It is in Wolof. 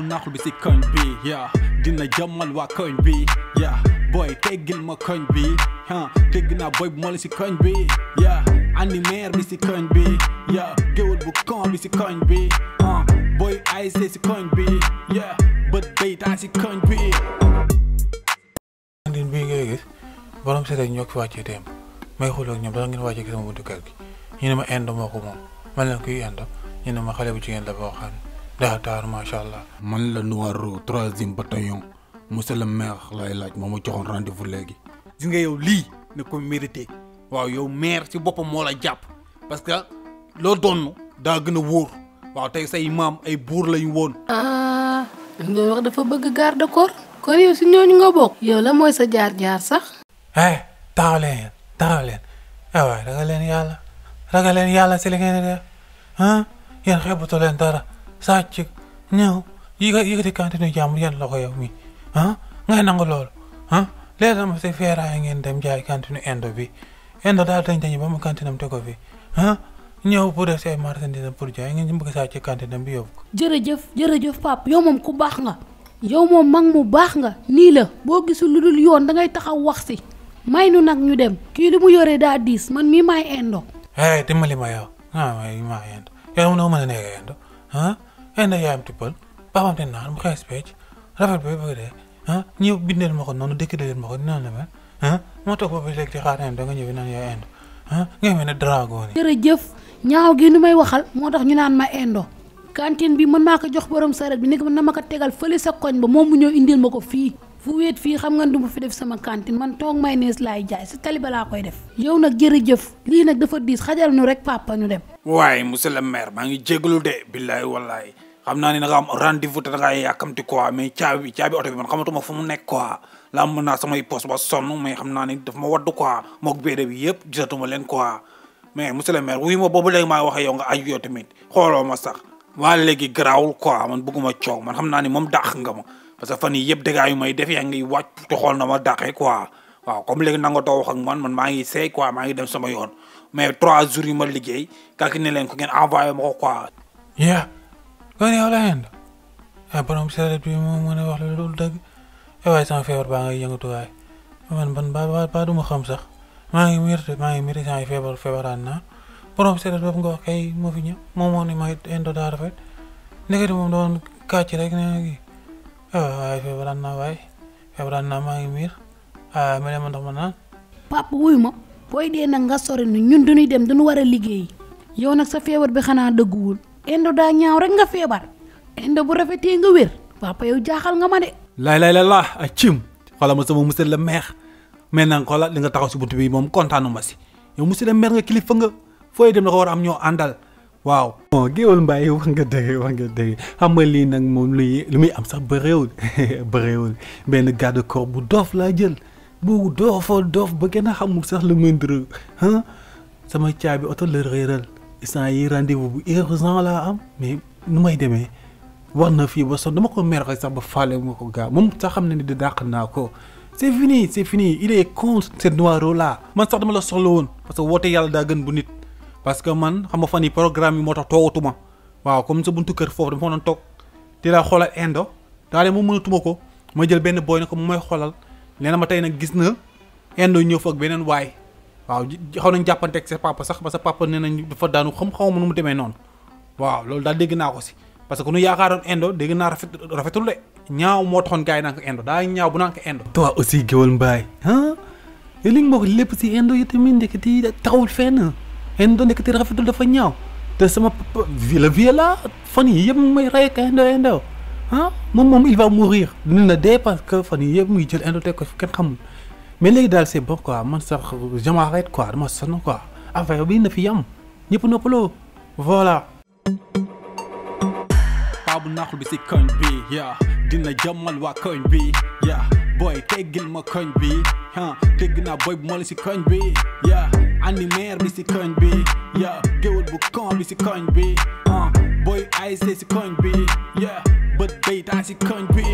Pabu naxul bi si koñ bi yeah dina jommal waa koñ bi yeah boy teggil ma koñ bi dégg naa boy bu moo la si koñ bi yeah animaire bi si koñ bi yeah géwël bu kon bi si koñ bi boy ASC si koñ bi yeah bët baytaa si koñ bi. Andin bii ngay gis borom seet ak ñoo ko fi wàccee démb may xool ak ñoom dara ngeen wàccee sama buntu kër gi ñu ne ma indo moo ko moom man la kuy indo ñu ne ma xale bu jigéen la boo xam ne daa taar macha allah. man la Noiro 3e bataillon monsieur le maire lay laaj moo ma joxoon rendez-vous léegi. gis nga yow lii ne ko mérité waaw yow maire ci boppam moo la jàpp parce que loo doon daa gën a wóor waaw tey say maam ay buur lañu woon. nga wax dafa bëgg garde corps kon yow si ñooñu nga bokk. yow la mooy sa jaar-jaar sax. taxaw leen waay ragal leen yàlla si li ngeen di def yéen xeebatu leen dara sàcc ñëw yëkkati kantine jàmbur yéen la ko yow mi ngay nangu loolu léegi dama si feeraay ngeen dem jaay kantine indo bi indo daal dañ ba mu kantinam te ko fi ñëw pour def say marchandise pour jaay ngeen bëgg sàcc kantinam bi yóbbu ko. jërëjëf pap yow moom ku baax nga. yow moom mag mu baax nga nii la boo gisul lu dul yoon da ngay taxaw wax si may nu nag ñu dem kii li mu yoree daa diis man mii maay indo. dimbali ma yow maa indo yow noo mën a nekk indo indo yaayam tippal baaxam te naan mu xees pecc rafet ba bëgg dee ñëw bindeel ma ko noonu dëkk leen ma ko noonu la mel moo toog ba léegi di xaar indo nga ñëw naan yaay indo nga mel ne dragon yi. jërëjëf ñaaw gi nu may waxal moo tax ñu naan ma indo cantine bi mën maa ko jox borom saret bi nekk na ma ko tegal fële sa koñ ba moom mu ñëw indil ma ko fii fu wéet fii xam nga du ma fi def sama cantine man toog mayonnaise laay jaay si tali ba laa koy def. yow nag jërëjëf lii nag dafa diis xajal nu rek papa ñu dem. waaye monsieur le maire maa ngi jégalu de billaay wallaay xam naa ne da nga am rendez-vous te da ngaa yàkkamti quoi mais caabi oto bi man xamatuma fu mu nekk quoi la mën naa samay poste ba sonn mais xam naa ne daf ma wadd quoi moog béede bi yëpp gisatuma leen quoi mais monsieur le maire wuy ma boobu léegi maa waxee yow nga aju yow tamit xooloo ma sax waa léegi garaawul quoi man bëgguma coow man xam naa ni moom dàq nga ma parce que fan yii yëpp dégâts yu may def yaa ngi wàcc te xool na ma dàqee quoi waaw comme léegi nanga too wax ak man maa ngi seey quoi maa ngi dem sama yoon mais 3 jours yu ma liggéey kàkki ne leen ko ngeen envoyé ma ko quoi. kon yow la indo borom seet bi moo mën a wax la loolu dëgg waaye sama feebar baa ngay yëngatu waay man ba du ma xam sax maa ngi miir saa yi feebaraan naa borom seet boobu nga wax kay moo fi ñëw moom moo ne ma indo daa rafet nekkati moom doon kàcc rek ne gi waaye feebaraan naa maa ngi miir mel ma ndox ma naan. papa wuy ma booy dee nag nga sori nu ñun duñuy dem duñu war a liggéey yow nag sa feebar bi xanaa dëgguwul indo daa ñaaw rek nga feebar indo bu rafetee nga wér papa yow jaaxal nga ma de. laay la cim xoolal ma sama monsieur le maire mais nag xoolal li nga taxaw si buntu bi moom kontaanu ma si yow monsieur le maire nga kilifa nga fooy dem da ko war a am ñoo àndal waaw. bon géwël Mbaye wax nga dëgg xam nga lii nag moom lu muy am sax bëreewul benn garde corps bu doof laa jël bu doof ba gën a xamul sax lu mëndër sama caabi oto la réeral instant yi rendez-vous bu urgent laa am mais nu may demee war na fii ba son dama ko mer sax ba faale ma ko gaa moom sax xam ne ni di dàq naa ko c'est fini il est contre cette Noiro là man sax dama la soxla woon parce que woote yàlla daa gën bu nit parce que man xam nga fan yi programme yi moo tax toogatuma waaw comme sa buntu kër foofu dama fa doon toog di la xoolal indo daal moom mënatuma ko ma jël benn boy ne ko mu may xoolal nee na ma tey nag gis na indo ñëw fa ak beneen waay waaw xaw nañ jàppanteeg sa papa sax ba sa papa nee nañ dafa daanu xaw ma nu mu demee noonu waaw loolu daal dégg naa ko si parce que nu yaakaaroon indo dégg naa rafetul de ñaaw moo taxoon gars yi naan ko indo daa ñaaw bu naan ko indo. toi aussi géwël Mbaye yow li nga wax lépp si indo yi tamit ndeketi taxawul fenn indo ndeketi rafetul dafa ñaaw te sama papa vie la fan yi yëpp may rey ak indo moom il va mourir dina na dee parce que fan yi yëpp muy jël indo teg ko kenn xamul mais léegi daal c'est bon quoi man sax je m'arrête quoi dama sonn quoi affaire bi na fi yam ñëpp noppaloo voilà. Pabu naxul bi si koñ bi dina jommal waa koñ bi boy teggil ma koñ bi dégg naa boy bu moo la si koñ bi animaire bi si koñ bi géwël bu kon bi si koñ bi boy ASC si koñ bi bët baytaa si koñ bi.